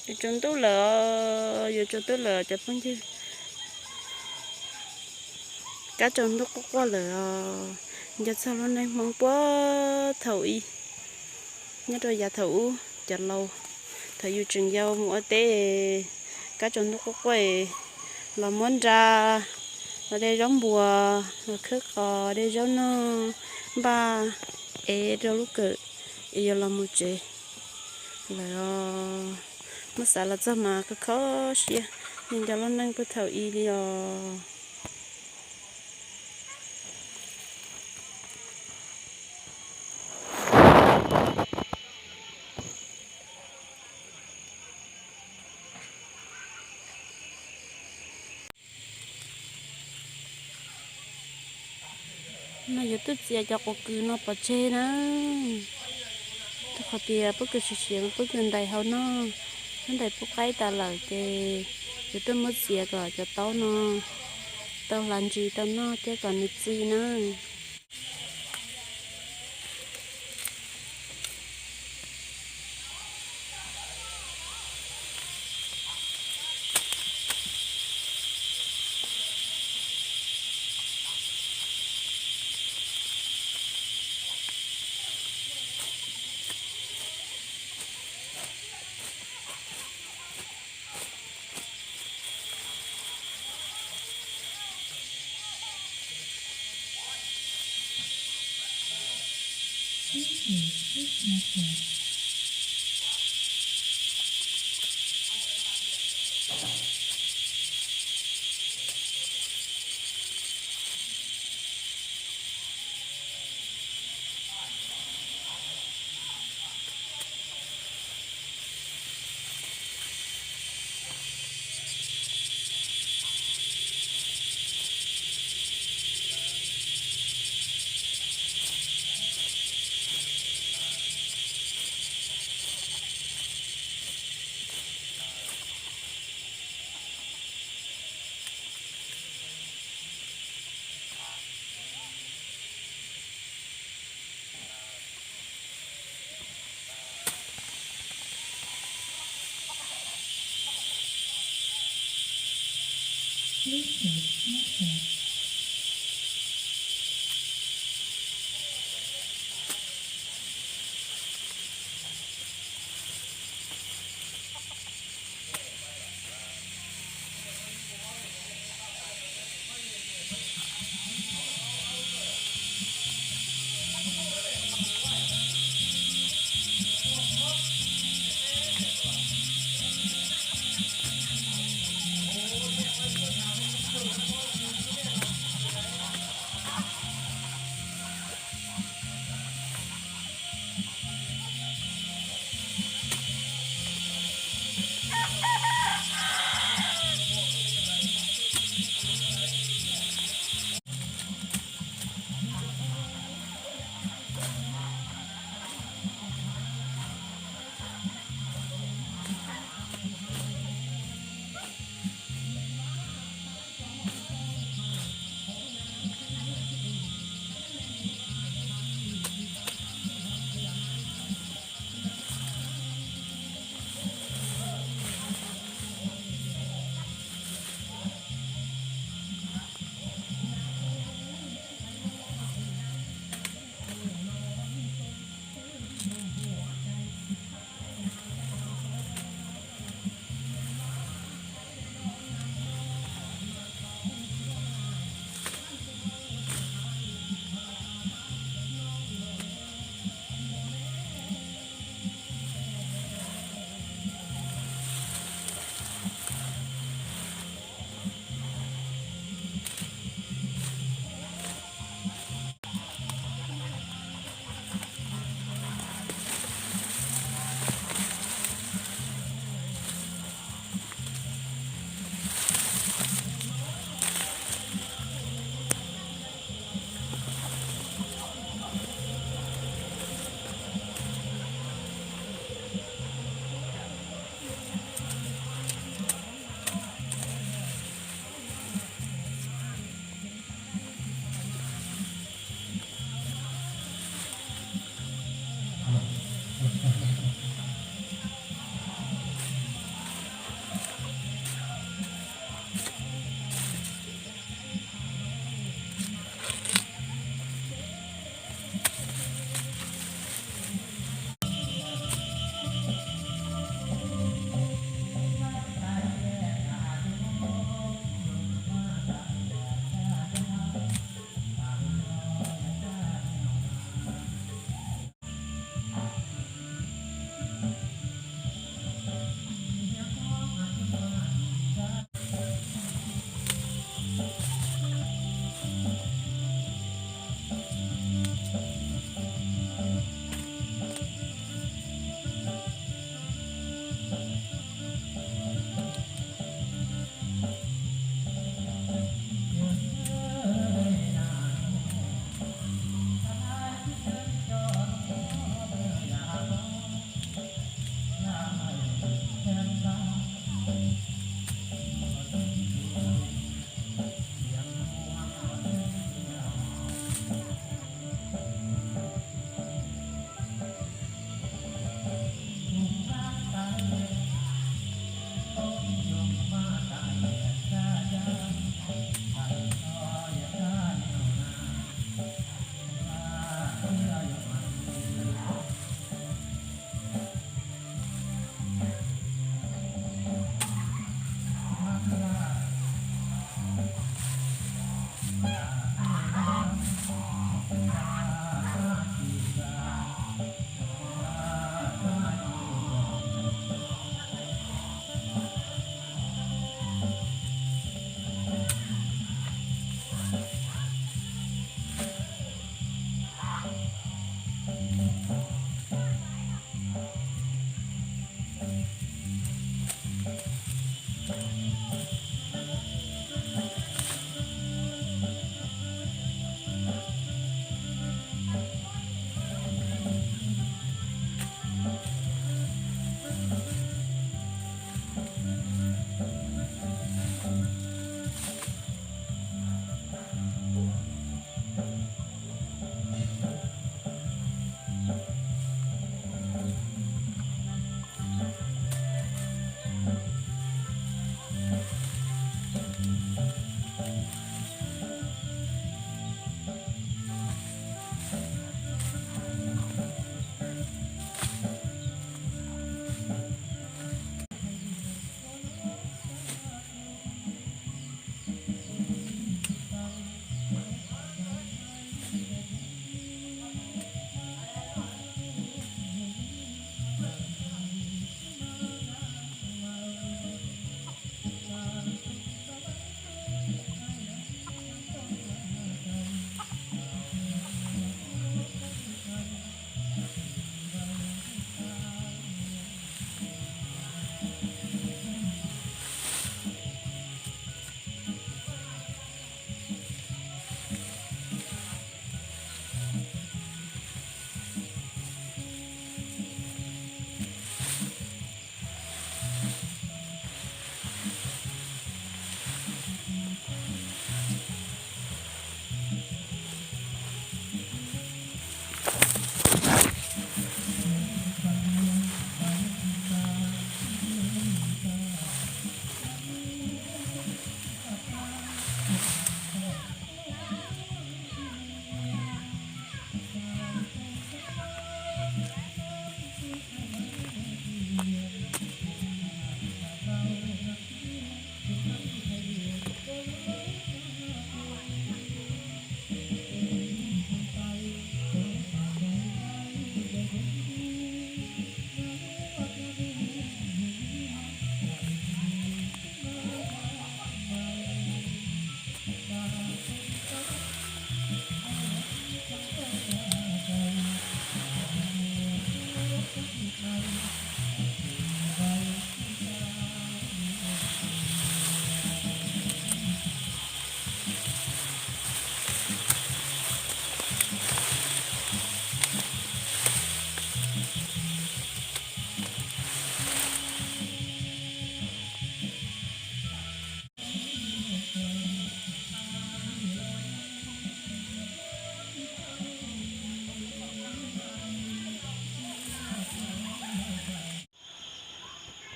Yuav tsaus ntuj lawm, yuav tsaus ntuj lawm cov phooj ywg. Kab tsaus ntuj quaj quaj lawm os. Nco txog lub neej Hmoob puag thaum ub, nyob rau yav thaum ub cov laus, thaum yus tseem yau mus ua teb, kab tsaus ntuj quaj quaj los muab nra, los de zaub npuas, los khawb qos, de zaub noj, npaj ev rau lub kawm es yuav los mus tsev lawm os. Muab xav los txog mas kho kho siab, nco nco lub neej puag thaum ub li os. No yuav tuaj txiav cov quav kws no pov tseg na. Rau qhov tias pob kws siav siav mas pob kws ntais hauv no, ntais pub qaib tas lawm ces yuav tuaj muab txiav kom cov taub no tau hlav ntsis tau noj thiab kom nws txi na.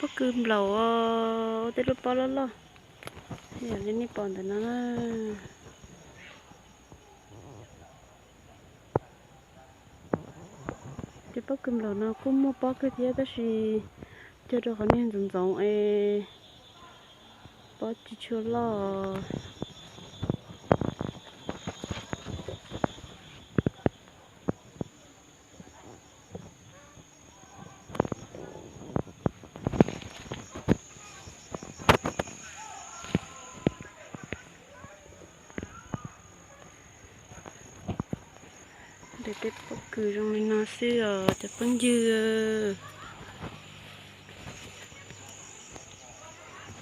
Pob kws nplaum, ua tej lub pob loj loj, yog li nej pom ntawm no na. Cov pob kws nplaum no kuj muaj pob kawg thiab tab sis cog rau qhov niag ntxoov ntxoov es pob tsis tshua loj. Ntawm tej pob kws zoo li no xwb os cov phooj ywg.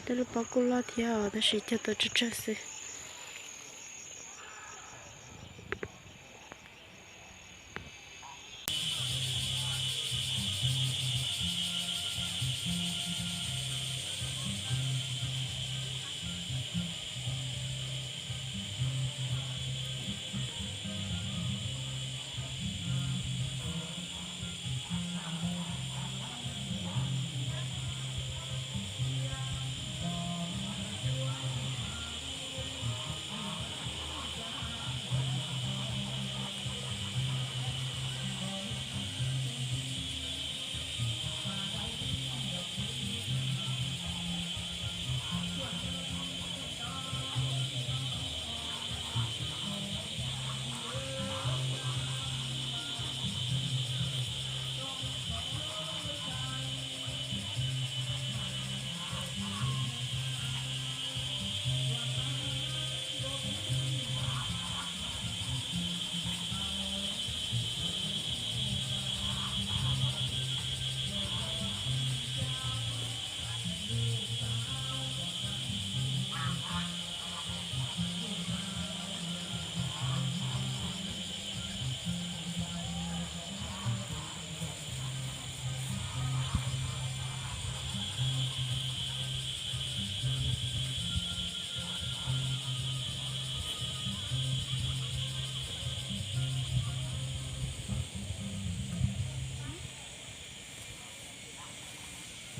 Tej lub pob kuj loj thiab os tab sis cog tau tsawg tsawg xwb.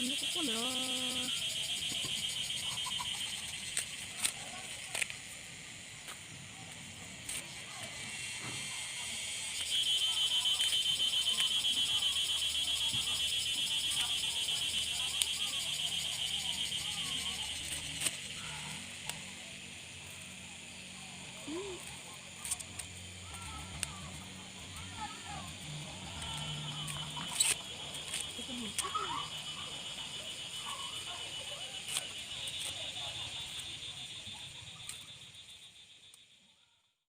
Tus no kuj quaj lawm os.